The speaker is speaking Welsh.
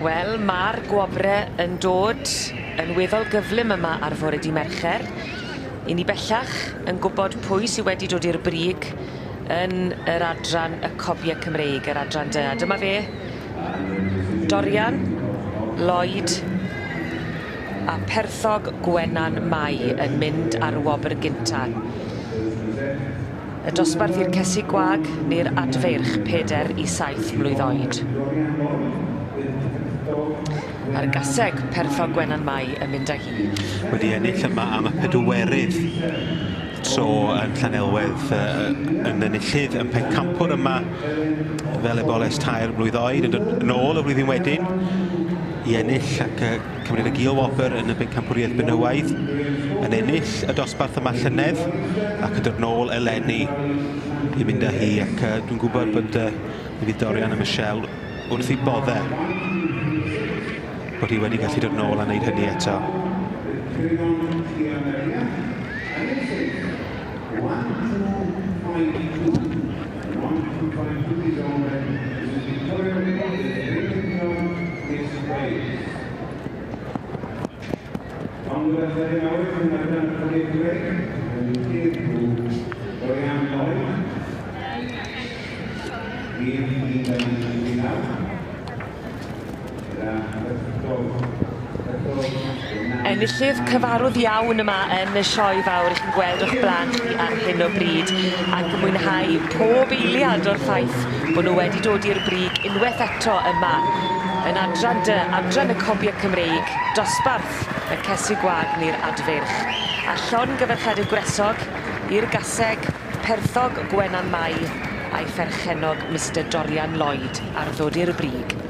Wel, ma'r gwobre yn dod yn weddol gyflym yma ar fore dy' Mercher. 'Yn ni bellach yn gwbod pwy sy wedi dod i'r brig yn yr adran y Cobie Cymreig, yr adran dy. A dyma fe, Dorian Lloyd a Perthog Gwenan Mai yn mynd ar wobr gynta. Y dosbarth i'r cesig gwag neu'r adfeirch 4 i 7 mlwydd oed. A'r gaseg Perthog Gwenan Mai yn mynd â hi. Wedi ennill yma am y pedwerydd tro yn Llanelwedd yn enillydd yn pencampwr yma fel eboles 3 mlwydd oed yn dod yn ôl y flwyddyn wedyn i ennill ac cymryd y gil wobr yn y bencampwriaeth benywaidd, yn ennill y dosbarth yma llynedd ac yn dod nôl eleni i mynd â hi ac dwi'n gwybod bod mi fydd Dorian a Michelle wrth i bodde bod hi wedi gallu dod nôl a wneud hynny eto. Enillydd cyfarwydd iawn yma yn y sioe fawr 'ych chi'n gweld o'ch bla'n chi ar hyn o bryd ac yn mwynhau pob eiliad o'r ffaith bo' nw wedi dod i'r brig unweth eto yma yn adran dy, adran y Cobie Cymreig, dosbarth y Cesig Gwag neu'r Adfeirch. A llongyfarchiade gwresog i'r gaseg Perthog Gwenan Mai a'i pherchennog Mister Dorian Lloyd ar ddod i'r brig.